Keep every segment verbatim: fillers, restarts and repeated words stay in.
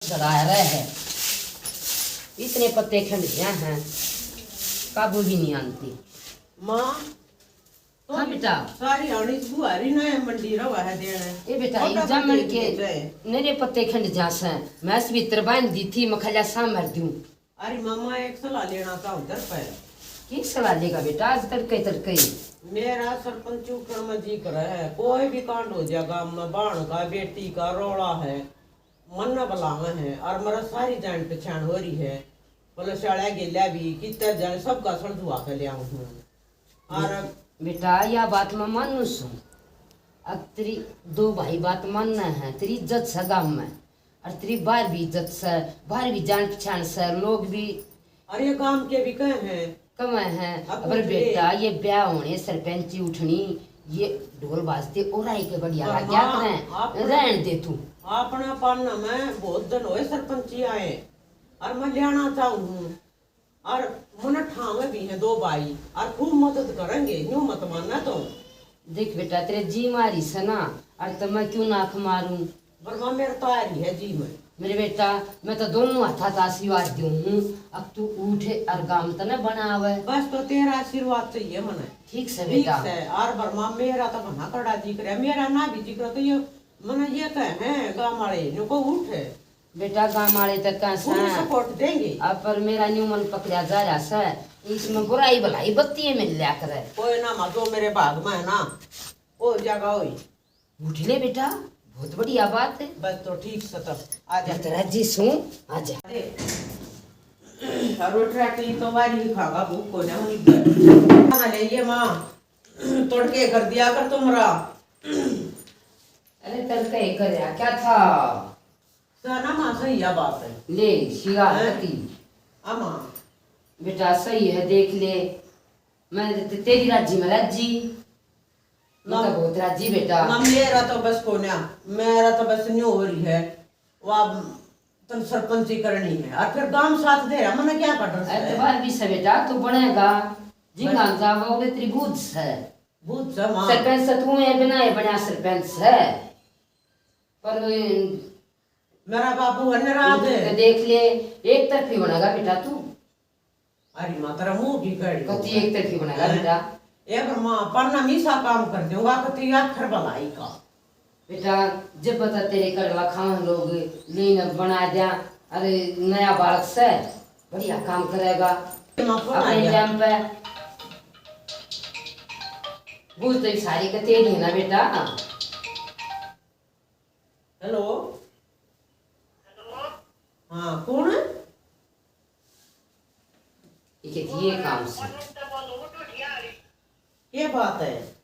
जरा रहे है, इतने पत्ते खंड गया हैं, काबू भी नहीं आनती। माँ, तो हाँ बेटा। सारी आनी बुहारी ना है, मंडी रवा है देना है। ए बेटा, और ये का जामन के के बेचे? नरे पत्ते खंड जा से, मैं इस भीतर बांध दी थी, मखलिया सा मर दूं। अरे मामा, एक सलाह लेना था उधर पे। की सलाह लेगा बेटा, आज तड़के तड़के ही? मेरा सरपंच उठण में जी करे है, कोई भी कांड हो जाए गांव में, बाण का, बेटी का रोला है, मन न बुलावे है, और मेरा सारी जान पहचान हो रही है, बोले शाला गेल्या भी कितर जाए, सबका सर दुआ के ले आऊं हूँ। और बेटा, या बात मैं मानू सूं। अब तेरी दो भाई बात मानना है, तेरी इज्जत से गांव में, और तेरी बाहर भी इज्जत से, बाहर भी जान पहचान से, लोग भी। और ये गांव के भी कहे हैं। कमे हैं। अब पर उठ ले। बेटा, ये ब्याह होने, सरपंची उठनी, ये ढोल बाजते और आई के बढ़िया पर लग गया हाँ, अपने। आपने रहन दे तू। अपना पाना में बहुत दिन होए सरपंची आए, और मैं लेना चाहूँ हूँ। और मने ठावे भी हैं दो भाई, और खूब मदद करेंगे, न्यू मत मानना तो। देख बेटा, तेरे जी मारी से ना, और तो मैं क्यों नाक मारूं? पर माँ, मेरा तो आ रही है जी में। मेरे बेटा, मैं तो दोनों हाथा का आशीर्वाद दूं हूँ। अब तू उठ और गाम तने बनावे। बस तो तेरा आशीर्वाद चाहिए मने। ठीक से ठीक बेटा। से, और पर माँ, मेरा तो घना कड़ा जिक्र है, मेरा ना भी जिक्र तो ये मने ये कहे हैं गाम वाले, न्यू को उठ। बेटा, गांव वाले तो कह पूरी सा। सपोर्ट देंगे। अब पर मेरा न्यू मन पकड़ा जा रहा से, इसमें बुराई भलाई बत्ती मिल लिया करे। कोई ना माँ, जो मेरे भाग में है ना, हो जाएगा वही। उठ ले बेटा, बहुत बढ़िया बात है। बस तो ठीक से तब आ जा। मैं तो राजी सूं, आ जा। अरे, रोटी राटी तो वारी ही खागा, भूख को ना होनी। खाना ले ये माँ, तड़के कर दिया कर तुमरा। अरे तड़के ही कर क्या था? जाना माँ, सही है बात है। ले, शिवा हैं? कती। आ माँ। बेटा, सही है, देख ले। मैं ते-, तेरी राजी में राजी। मैं ना। तो बहुत राजी बेटा। ना, मेरा तो बस कोन्या, मेरा तो बस न्यू हो रही है। वो अब तन सरपंची करनी है। और फिर गांव साथ दे रहा, मने क्या कर रहा है? एतबार भी से बेटा, तू बनेगा। जिंगा बस। जावा, वो तेरी बूझ से। बूझ से, माँ। सरपंच से तू है, बिना ये बना सरपंच से। पर मेरा बाबू है नाराज। तू तो देख ले, एक तरफी बनेगा बेटा तू। अरे माँ, तेरा मुंह की कड़ी कति हो। एक तरफी बनेगा हैं? बेटा। ए पर माँ, पन्ना मीसा काम कर दूंगा, कति आखर भलाई का। बेटा, जब बता तेरे करला खान लोग लेन बना दिया, अरे नया बालक से बढ़िया काम करेगा। माँ, कौन आ अपने गया? टाइम पे। बुझ तो सारी का तेरी है ना बेटा। हेलो। हेलो। हाँ, कौन है? ये कहती ये काम से। के बात है?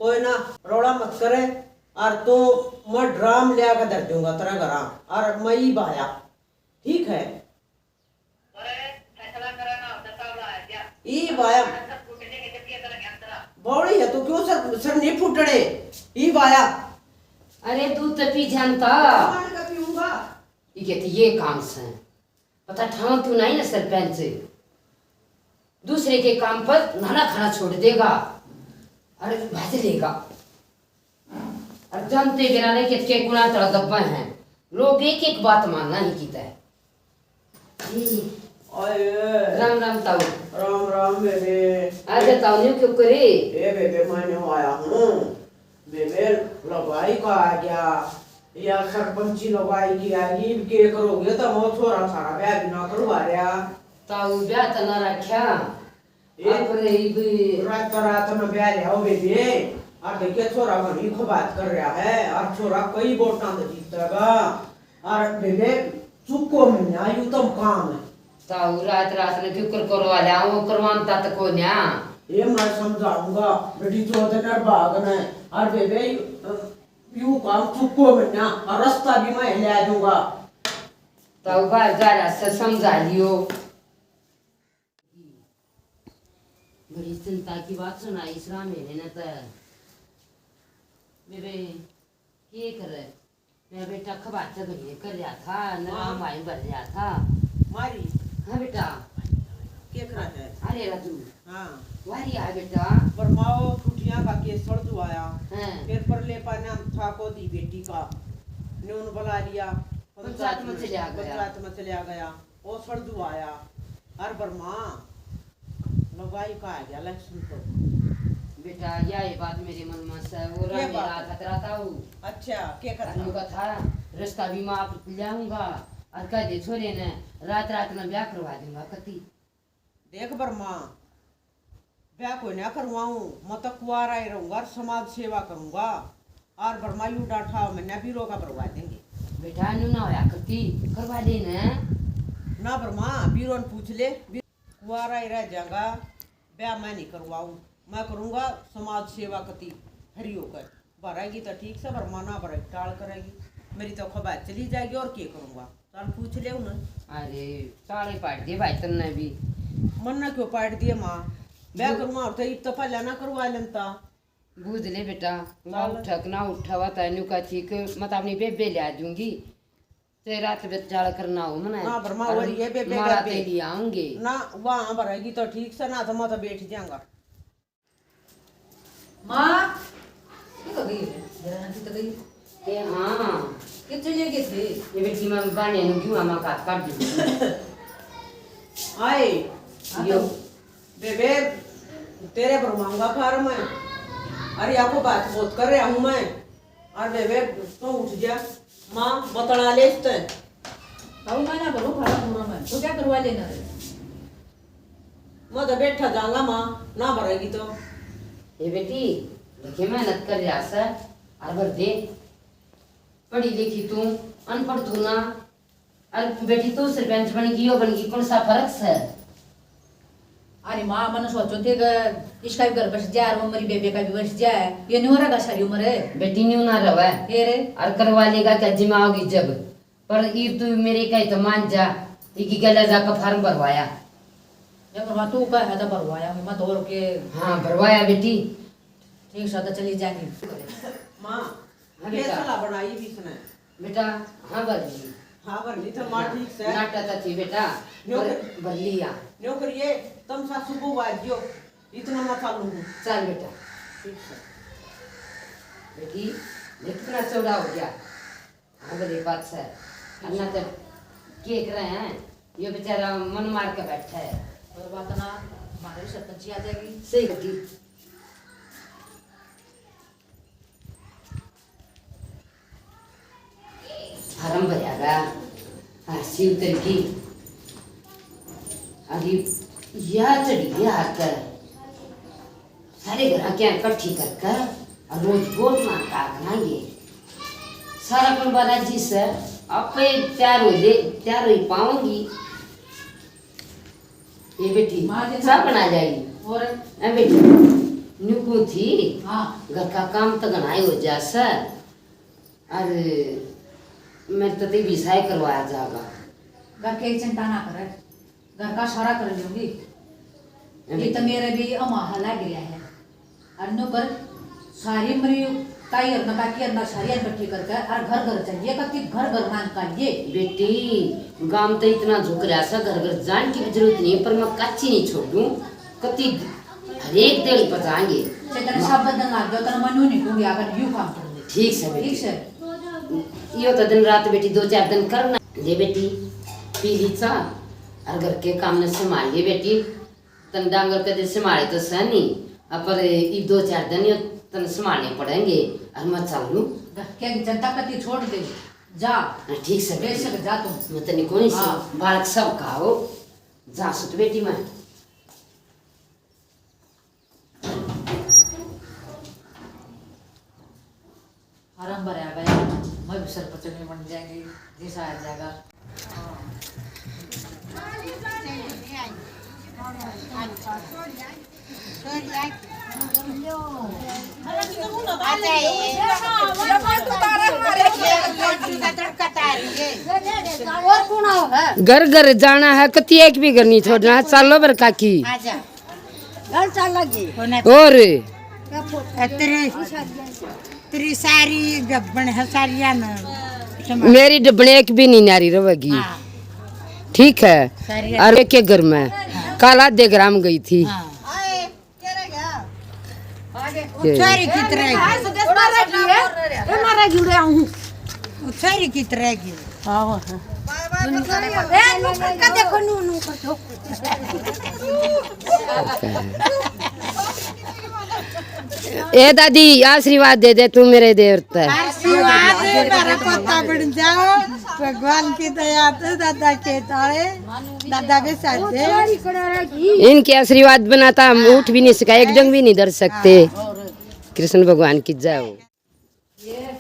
कोई ना, रोला मत करे। और तू, मैं ड्राम लिया के धर दूंगा तेरा घरा, और मैं ही भाया, ठीक है? ई भाया। बौड़ी है तू, क्यों सर, सर नहीं फूटने? ई भाया। अरे दूध तो पी जानता। पानी का पीऊंगा। ई कहती ये काम से। पता ठाव क्यों नहीं ना सरपंच। दूसरे के काम पर नाना खाना छोड़ देगा। अरे भज लेगा। और जानते बिना नहीं कितके गुना तड़ा दब्बा हैं। लोग एक एक बात मानना ही कीता है। जी। आए। राम राम ताऊ। राम राम बेबे। आजा ताऊ, न्यू क्यों करे? ए बेबे, मैं न्यू आया हूँ। बेबे, लुगाई का आ गया। या सरपंची लुगाई की आ गई, इब के करोगे? तो वो छोरा थारा ब्याह भी ना करवा रहा। ताऊ, ब्याह तो ना रखा। ए, अपने इब रात रात में ब्याह लिया हो बेबे। और देखिए, छोरा घणी खबात कर रहा है, और छोरा कई वोटां तो जीतेगा। और बेबे, चुको मन्या, यू तो काम है। ताऊ, रात रात ने क्यों कर करवा लिया, वो करवानता तो कोन्या। ये मैं समझाऊंगा, बेटी चौधरी ने भाग ने। और बेबे, यू काम चुको मन्या, और रास्ता भी मैं ले दूंगा। ताऊ, बाहर जा रहा से समझा लियो। बड़ी चिंता की बात सुनाई इस राम मेरे ने तो। बेबे, के करे? मेरा बेटा खबात तो घणी कर रहा था, न हाँ। राम भाई भर रहा था। मारी। हाँ बेटा। के करा है? अरे राजू। हाँ। वारी आ बेटा। बरमाओ, फुटिया का केस सड़ जुआया। हाँ। फिर परले पाना था को दी बेटी का। न्यून बुला लिया। पंचायत में चला गया। पंचायत में चला गया। ओ सड़ जुआया। अर बरमा, लुगाई का आ गया इलेक्शन तो। बेटा, या ये बात मेरे मन में से, वो ये रानी बात। रात खतरा था वो। अच्छा, के खतरा? अनु का था, रिश्ता भी मैं आप ल्याऊंगा, और कह दे छोरे ने, रात रात में ब्याह करवा दूंगा, कती। देख बरमा, ब्याह कोई ना करवाऊं, मैं तो कुआरा ही रहूंगा और समाज सेवा करूंगा। और बरमा यू डाठा मैंने भी रोका करवा देंगे। बेटा, न्यू ना होया करती, करवा दे ना। ना बरमा, बीरो ने पूछ ले, बी-, कुआरा ही रह जाऊंगा, ब्याह मैं नहीं करवाऊं, मैं करूंगा समाज सेवा कती फ्री होकर। भरेगी तो ठीक से, पर मना भरे टाल करेगी। मेरी तो खबर चली जाएगी और के करूंगा? चल पूछ ले उन्हें। अरे, चाले पाड़ दे भाई तन्ने भी। मन्ने क्यों पाड़ दिए माँ? ब्याह जो करूंगा और तो इब तो पहले ना करवा लेता। बूझ ले बेटा, ना चल। उठक ना उठावा तैनू का ठीक, मैं तो अपनी बेबे ले आ दूंगी। ते रात बे चाल करना हो मने। ना, पर माँ और वही है बेबे मारा घर पे। ते ले आऊंगे। ना, वहाँ भरेगी तो ठीक से, ना तो मैं तो बैठ जाऊंगा। माँ, ये तो गई है, जरा की तो गई। ए हाँ। कित चले गए थे? ये बेटी मैं बाने नु क्यों आमा का काट दी। आए। हाँ यो। तो। बेबे, तेरे भरवाऊंगा फार्म है। अरे आपको बात बहुत कर रहा हूँ मैं। अरे बेबे, तो उठ जा। माँ, बतला ले इसते। अब मैं ना भरूँ फार्म पूरा मैं। तो क्या करवा लेना रे? मैं तो बैठा जाऊंगा माँ, ना भरेगी तो। ए बेटी, देखे मेहनत कर रहा सै, और भर दे। पढ़ी लिखी तू, अनपढ़ तू ना। और बेटी तू सरपंच बन गई, यो बन गई, कौन सा फर्क सै? अरे माँ, मैंने सोचो थे कि इसका भी घर बस जाए और वो मेरी बेबे का भी बस जाए। ये नहीं हो रहा सारी उम्र है। बेटी न्यू ना रहे। फिर? और करवा लेगा क्या जिमा होगी जब? पर ईब तू मेरे कहे तो मान जा, इकी गले जाकर फार्म भरवाया। जब हाँ तू कहे तो भरवाया, मैं तो और के। हाँ, भरवाया बेटी। ठीक सा तो चली जाएगी। माँ, हाँ ये बेटा। सलाह बनाई भी इसने। बेटा, हाँ भर ली। हाँ भर ली तो माँ हाँ, ठीक से। नाटा तो थी बेटा, न्यो भर, कर-, भर लिया। न्यो करिए, तुम सासू को वार दियो, इतना मत चालू हूँ। चल बेटा। ठीक से। बेटी, देख कितना चौड़ा हो गया। हाँ, भली बात सै। अन्ना तो के करे हैं, ये बेचारा मन मार के बैठा है। और बात ना, हमारे भी सरपंची आ जाएगी। सही बेटी। फार्म भरया गया, हरसी उतर गई। अरे, या चढ़ी गई हाथ। सारे घर क्या इकट्ठी करके और रोज वोट मांगता आखना ये। सारा कुनबा राजी से, आपे तैयार हो ले, तैयार हो पाऊंगी। ये बेटी, माँ जी, चाय बना जाएगी। और? ए बेटी, न्यू कूं थी, हाँ। घर का काम तो घणा ही हो जा सै। अरे, मेरे तो तेरी साय करवाया जागा। घर के चिंता ना करे, घर का सारा कर लूंगी। अरे। ये तो मेरे भी अमाहा लग गया है। और न्यू कर, सारी मरी ताई और काकी और सारी इकट्ठी करके और घर घर चाहिए, कति घर घर मांग काढ़िए। बेटी, गांव तो इतना झुक रहा सा, घर घर जान की भी जरूरत नहीं, पर मैं काची नहीं छोड़ूं, कति हरेक दिन पहुंचाएंगे। से तेरे सब बदन लाग गया, तेरे मनु नहीं कहूंगी, अगर यू काम कर ले। ठीक से बेटी। ठीक से। यो तो दिन रात बेटी दो चार दिन करना। ले बेटी, पी ली चाह और घर के काम ने संभाल ले बेटी। तन डांगर कदे संभाले तो सै नहीं, अ, पर ई दो चार दिन यो तन संभालने पड़ेंगे। और मैं चल लूं। घर के जनता कति छोड़ दे, जा। हाँ, ठीक से बेटी। बेशक जा तू। मैं तनी कोनी से, हाँ। बालक सब खाओ। जा सुत बेटी मैं। फार्म भरया गया, मैं भी सरपंच में बन जाएंगे, जैसा आ जाएगा। घर घर जाना है, कति एक भी घर नहीं छोड़ना है। चलो बर काकी। आजा। घर चल लगी। और तेरे, तेरी सारी डब्बन है, सारिया में। मेरी डब्बन एक भी नहीं न्यारी रहेगी। हाँ। ठीक है। सारी और एक एक घर में। हाँ। कल आधे ग्राम गई थी। हाँ। ये। छोरी की तरह की। ये मारा जुड़े हूँ। छोरी की तरह की। हाँ, हाँ। ए, नू कर, देखो, नू, नू कर दो। ए दादी, आशीर्वाद दे दे तू मेरे देवर ते। आशीर्वाद दे, मेरा पोता बन जाओ। भगवान की दया से दादा के ताले, दादा के साथ दे। इनके आशीर्वाद बिना तो हम उठ भी नहीं सका, एक जंग भी नहीं धर सकते। कृष्ण भगवान की जय हो। ये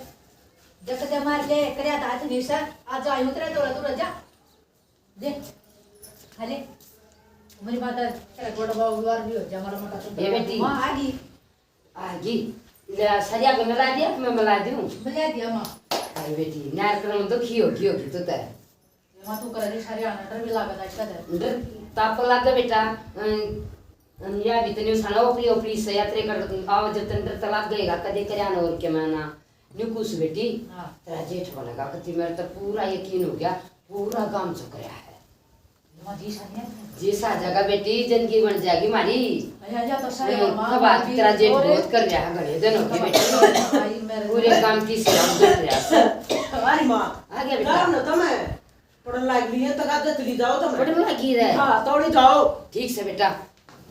जब तक मार ले करया था, आज नहीं सर, आज आयो तेरा थोड़ा दूर जा। दे, खा ले। मेरी माता, तेरा गोड़ बाबू द्वार भी हो जा, मारा मोटा तो ये बेटी। माँ आ गई। आ गई। ले, सरिया को मिला दिया, मैं मिला दूँ। मिला दिया, माँ। अरे बेटी, नार करम दुखी होगी, होगी तू तो। ये माँ तू कर रही, सारे आना डर भी लागत आज का दिन। डर ताप लागे बेटा। अन, अन या भी तने सना ओपरी, ओपरी से यात्रे कर आओ, जब तन डर तो लाग गएगा, कदे करया ना और के मैं ना। न्यू कुछ बेटी, हाँ। तेरा जेठ बनेगा, कति मेरे तो पूरा यकीन हो गया, पूरा काम चुक रहा है। माँ जी सा नहीं है। जी सा जगह बेटी, जिंदगी बन जाएगी मारी। अरे, अरे, तो सही ए, है, माँ, कब आज माँ तेरा जी जेठ और बहुत कर रहा है, घने दिन हो गए बेटी। आई मेरे पूरे काम की सियाम कर रहा है। अरे माँ, आ गया बेटा। जाओ ना, तमे पढ़न लाग रही है, तो काजे चली जाओ तमे। पढ़न लागी रहे। हाँ, तौड़ी जाओ। ठीक से बेटा।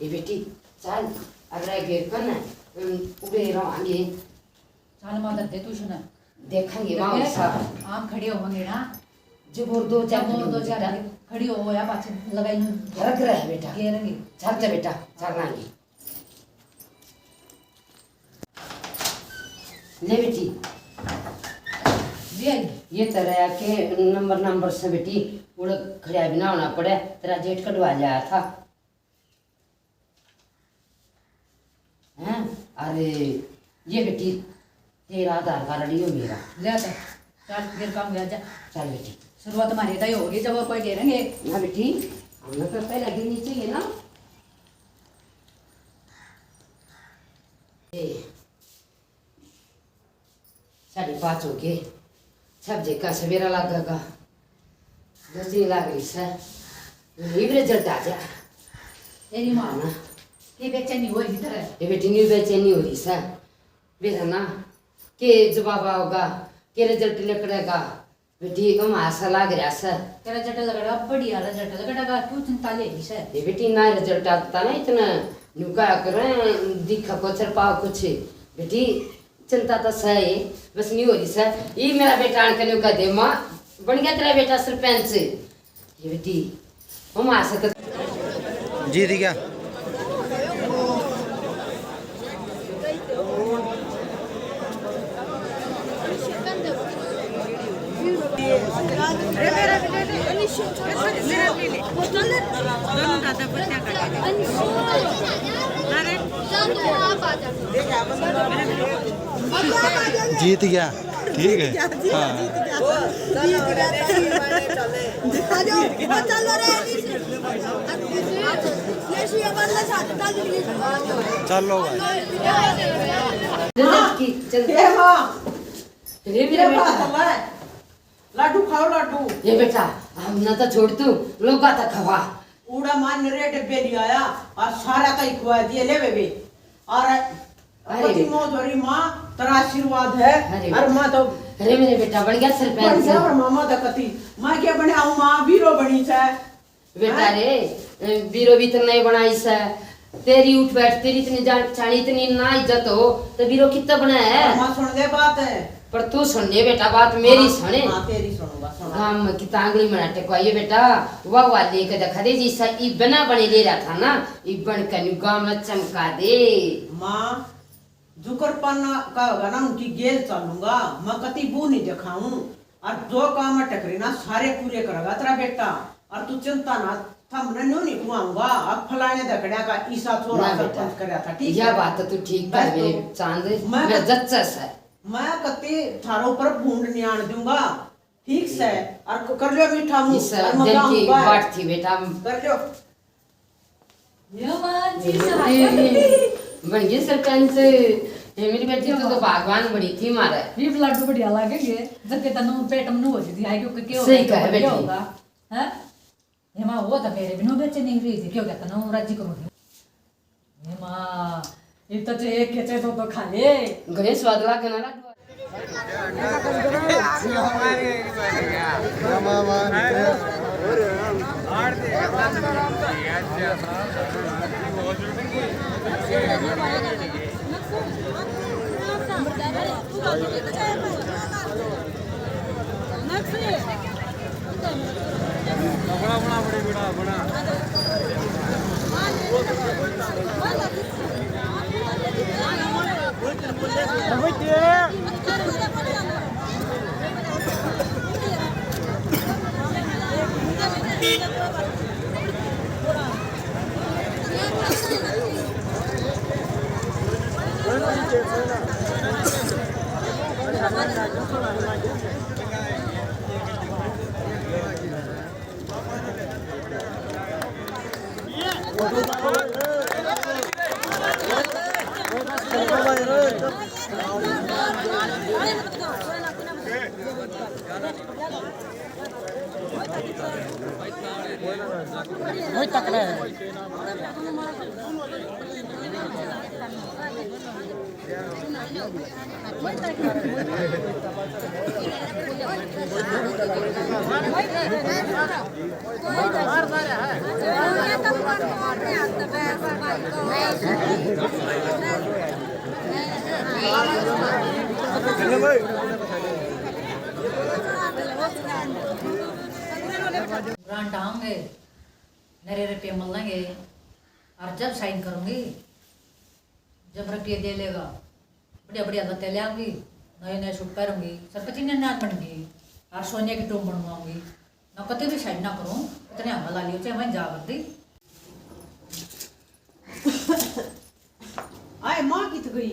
ये बेटी, चल, अब रह गए कन, उड़े रहांगे। चल माँ, दे तू सुना। देखेंगे माँ, देखे? साहब। आम खड़े होंगे ना। जब और दो चार जब और दो चार बेटा। खड़ी हो या पाछे लगाई लूं। फर्क रहे बेटा। घेरेंगे। चल जा बेटा, चल आएंगे। ले बेटी। ले आई। ये तरह के नंबर नंबर से बेटी, उड़ खड़ा भी ना होना पड़े, तेरा जेठ कटवा लाया था। हैं? अरे, ये बेटी, तेरा आधार कार्ड, यो मेरा। ले आ तो, चल, फिर काम गया जा। चल बेटी। शुरुआत हमारे तो ही होगी, जब और कोई घेरेंगे। ना बेटी, हमने तो पहले गिननी चाहिए ना। ए, साढ़े पाँच हो गए। छप जे का सवेरा लागेगा। दस दिन लाग रही सै। न्यू भी रिजल्ट आ जा। तेरी माँ ना। के बेचैनी हो रही तरह? ये बेटी न्यू बेचैनी हो रही सै। बेरा ना, के जवाब आओगा, के रिजल्ट निकलेगा? बेटी, हम आशा लाग रहा सै। तेरा रिजल्ट लगड़ा, बढ़िया रिजल्ट लगड़ा, तू चिंता ले रही सै। ये बेटी, ना रिजल्ट आता ना इतना, न्यू का करें, दिखा कुछ और पाओ कुछ। बेटी, चिंता तो सै, बस नहीं हो रही सै। ये मेरा बेटा आन के न्यू कह दे, "माँ, बन गया तेरा बेटा सरपंच।" ये बेटी, हम आ सकते। जीत गया। जीत गया। ठीक है। हाँ। चलो भाई। ये माँ, ये मेरा बेटा। लाडू खाओ, लाडू। ये बेटा, हमने तो छोड़ तू, लोगा तक खवा। उड़ा मार ने रे डब्बे ले आया और सारा का ही खुआ दिए, ले बेबे। और अरे कति बेटा। मौज हो रही माँ, तेरा आशीर्वाद है। अरे और माँ तो अरे मेरे बेटा, बन गया सरपंच। बन गया और मामा तो कति। माँ क्या बने आऊँ माँ, बीरो बनी सै। बेटा हाँ? रे, बीरो भी तो नहीं बनाई सै। तेरी उठ बैठ, तेरी इतनी जान पहचान, इतनी ना इज्जत हो, तो बीरो कितना बना है? माँ सुन ले बात है। पर तू सुन ले बेटा, बात मेरी हाँ, सुने। हाँ, तेरी सुनूंगा, सुन। गांव में कितना आंगली में टेकवाइए बेटा, वाह वाह लेके दिखा दे, जैसा ई बना बने ले रहा था ना, ई बन के न्यू गांव में चमका दे। माँ, जुकर पाना का होगा ना, उनकी गेल चालूंगा, मैं कति बू नहीं दिखाऊं। और जो काम अटक रही ना, सारे पूरे करेगा तेरा बेटा। और तू चिंता ना, थमने न्यू नहीं कुआऊंगा। अब फलाने दकड़िया का ईसा छोरा ना बेटा, सरपंच करया था, ठीक यह है? बात तो तू ठीक बस कर बे, तो चांद, मैं मैं कत-, जच्चा सै। मैं कति थारे ऊपर बूंद नहीं आन दूंगा, ठीक सै? और क-, कर लियो मीठा मुंह, इस और दिल मजा की आऊंगा। बात थी बेटा। कर लियो। यो माँ जी, ये सहाय ये, ये बन गई सरपंच। ये मेरी बेटी तो, तो भगवान बड़ी थी मारे। ये लाडू बढ़िया लागेंगे, जब के तनु पेट में हो जी दिया, क्योंकि क्या सही होगा, कहे क्या बेटी। होगा? हैं? ये माँ, वो तो मेरे बिनु बेचे नहीं रही थी, क्यों कहता ना, हूँ राजी करूँ थी। ये माँ, इब तो तू एक के तो, तो खा ले। घणे स्वाद लागे ना लाडू। वही तक रहे। ग्रांट आऊंगे, मेरे रुपये मिलेंगे, और जब साइन करूंगी, जब रुपये दे लेगा, बढ़िया बढ़िया लत्ते ले आऊंगी, नए नए सूट पहनूंगी, सरपंच ने नान बनूंगी, और सोने की टूम बनवाऊंगी। ना कतई भी साइन ना करूं, इतने हवा ला लियो, चाहे मैं जा कर दी। आए, माँ कित गई?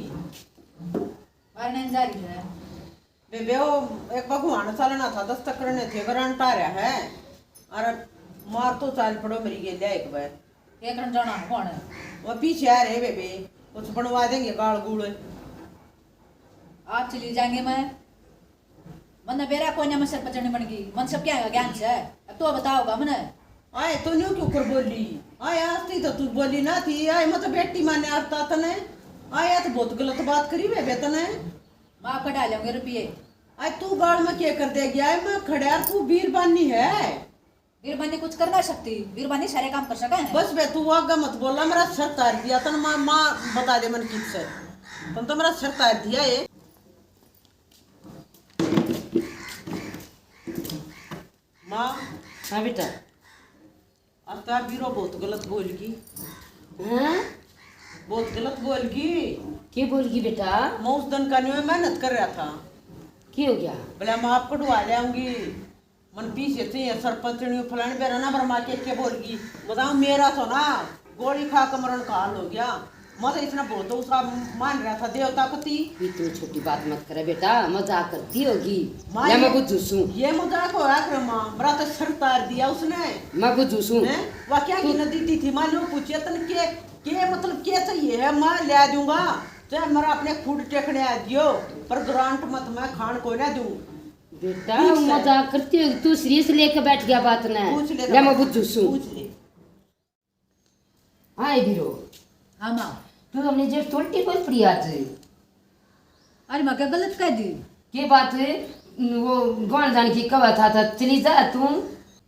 बाहर नहीं जा रही है। बेबे, वो एक भगवान चालना था, दस्तक करने थे, ग्रांट आ रहा है। अरे, मार तो चाल पड़ो मेरी गेल्या एक बार। एक रन जाना है, कौन है? वो पीछे आ रहे बेबे, कुछ बनवा देंगे गाल गुल। आप चली जाएंगे मैं। मन्ने बेरा कोन्या में सरपंचनी बन गई, मन सब क्या ज्ञान से? अब तो बताओगा मने। आए तो न्यू क्यों कर बोली? आए आज ती तो तू बोली ना थी, आए मैं तो बेटी माने आरता तने। आए तो बहुत गलत बात करी बेबे तने। माँ कढ़ा लेंगे रुपये। आए तू गाल में क्या कर दे गया है? मैं खड़ा और तू बीरबानी है। बीरबानी कुछ कर ना सकती, बीरबानी सारे काम कर सके है। बस बे, तू आगे मत बोला, मेरा सर तार दिया तन माँ, माँ बता दे मन कित से। तन तो मेरा सर तार दिया है। माँ। हाँ बेटा। अरे तार बीरो बहुत गलत बोल गई। हैं? बहुत गलत बोल गई। के बोल गई बेटा? मैं उस दिन का न्यू मेहनत कर रहा था। के हो गया? बोले, मैं आप कढ़वा ले आऊंगी। मन पीछे से ये सरपंचनी फलानी बेरा ना बरमा के, के बोल गई। बताओ, मेरा तो ना गोली खा के मरण का हाल हो गया। मैं तो इसने बहुत ऊंचा मान रहा था देवता कती। इतनी छोटी बात मत करे बेटा, मजाक करती होगी। माँ, या मैं ये, बुझू सूं। ये मजाक होया करे माँ, मेरा तो सर तार दिया उसने। मैं बुझू सूं। हैं? वह क्या तू की नदी दी थी माँ, लो पूछे तन के, के मतलब के चाहिए है, मैं ले दूंगा। चाहे मेरा अपने खुद टेकने आ दियो, पर ग्रांट मत मैं खान को ना दूं। बेटा, ठीक से। मजाक करती होगी, तू सीरियस लेके बैठ गया बात ने। पूछ ले या मैं बुझू सूं। पूछ ले। आए बीरो। हाँ माँ। तू अपने जेठ तो उल्टी बोल पड़ी आज। अरे माँ, क्या गलत कह दी? के बात? वो गान जान की कवा था, था चली जा तू।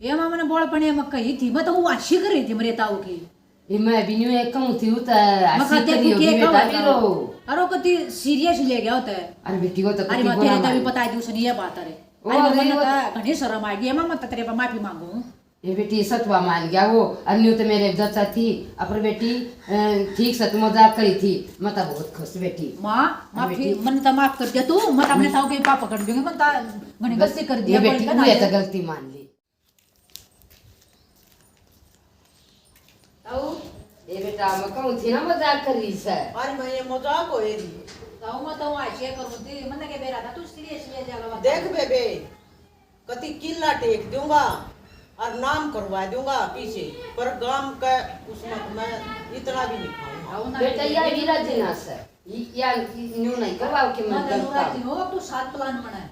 ये माँ, मैंने बोल पड़े मैं कही थी, मैं तो वो आशी कर रही थी मेरे ताऊ की। ये मैं भी न्यू एक कहूँ थी, उत मैं आशी कहते करी तू होगी के बेटा कवा था? बीरो। अरे वो कति सीरियस ले गया होता है। अरे बेटी, वो तो अरे कति माँ, बुरा तेरे तो भी मान पता है, दूसरी ये बात है। ओ, अरे माँ, अरे मन्ने वो तो घणी शर्म आ गई है, माँ, मैं तो तेरे पे माफी मांगू। ये बेटी सतवा मान गया वो, अन्यू तो मेरे जचा थी, अपर बेटी, अ, ठीक से तू मजाक करी थी, मैं तो बहुत खुश बेटी। माँ, माफी, बेटी। मन तो माफ कर दिया तू, मैं तो अपने ताऊ के पापा कर दूंगी, मैं तो घणी बस, गलती कर दिया, ये बेटी, बोल के ना ये दे। तो गलती मान ली। ताऊ, ये बेटा, मैं कहूँ थी ना मजाक कर रही से। अरे मैं ये मजाक हो रही। ताऊ, मैं तो ऐसे करूँ थी, मन के बेरा था, तू सीरियस ले जाएगा। देख बेबे, कति किला टेक दूंगा और नाम करवा दूंगा पीछे, पर गांव के उस मत में इतना भी नहीं खाऊंगा। बेटा, या भी राजी ना से, या न्यू नहीं करवाओ कि मैं मैं तो गलत राजी हूँ। हो, तू सात प्लान बनाए।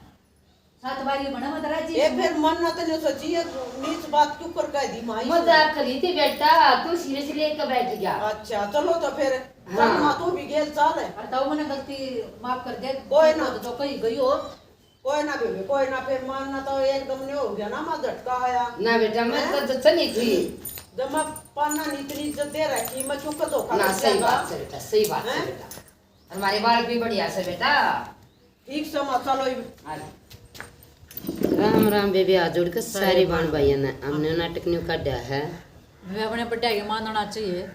सात बारी बना मत राजी। ए, फिर मन ना तने सोची, ये नीच बात क्यों कर कह दी माई? मजाक करी थी बेटा, तू सीरियस लेके बैठ गया। अच्छा, चलो तो फिर। हाँ। माँ तू भी गेल चाल है। और ताऊ मैंने गलती माफ कर दे। कोई ना। तो कहीं गई हो। कोई ना बेबे, कोई ना। फिर मन ना तो एकदम नहीं हो गया ना, माँ झटका आया। ना बेटा, मैं तो जच्चा नहीं थी। जब मैं पाना नहीं इतनी इज्जत दे रखी, मैं क्यों कर धोखा ना, कर सही दिया? बात है बेटा, सही बात है हैं? बेटा। हमारे बाल भी बढ़िया से बेटा। ठीक से माँ, चलो इब। हाँ। राम राम बेबे, हाथ जोड़ के सारे बाण भाइयों ने। हमने नाटक न्यू काढ़ा है। वे अपने बड्डा के मानना चाहिए।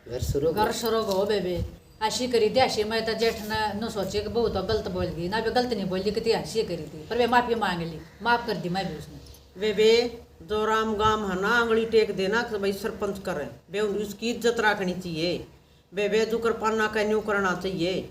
घर शुरू हो घर शुरू हो बेबे। ऐसी करी थी, ऐसी मैं तो जेठ ने नु सोचे कि बहू तो गलत बोल गई ना, वे गलत नहीं बोली, कितनी ऐसी करी थी, पर वे माफी मांग ली, माफ कर दी मैं भी उसने। बेबे, जो राम गाम है ना, आंगली टेक देना कि भाई सरपंच करे। बे, उसकी इज्जत रखनी चाहिए। बेबे, जुकर पाना का न्यू करना चाहिए।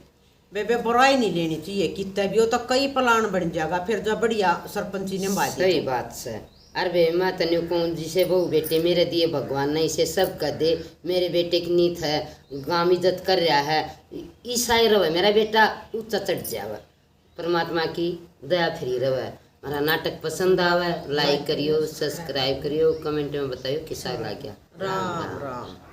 बेबे, बुराई नहीं लेनी चाहिए कितने भी हो, तो कई प्लान बन जाएगा फिर, जब बढ़िया सरपंची ने बात सही बात से। अरे बे, मैं तने कहूँ, जिसे बहू बेटे मेरे दिए भगवान ने, इसे सब कह दे। मेरे बेटे की नीत है, गांव इज्जत कर रहा है, ईसाई रहे मेरा बेटा, ऊंचा चढ़ जावे। परमात्मा की दया फिरी रहे। हमारा नाटक पसंद आवे, लाइक करियो, सब्सक्राइब करियो, कमेंट में बताइयो किसा लग गया। राम राम।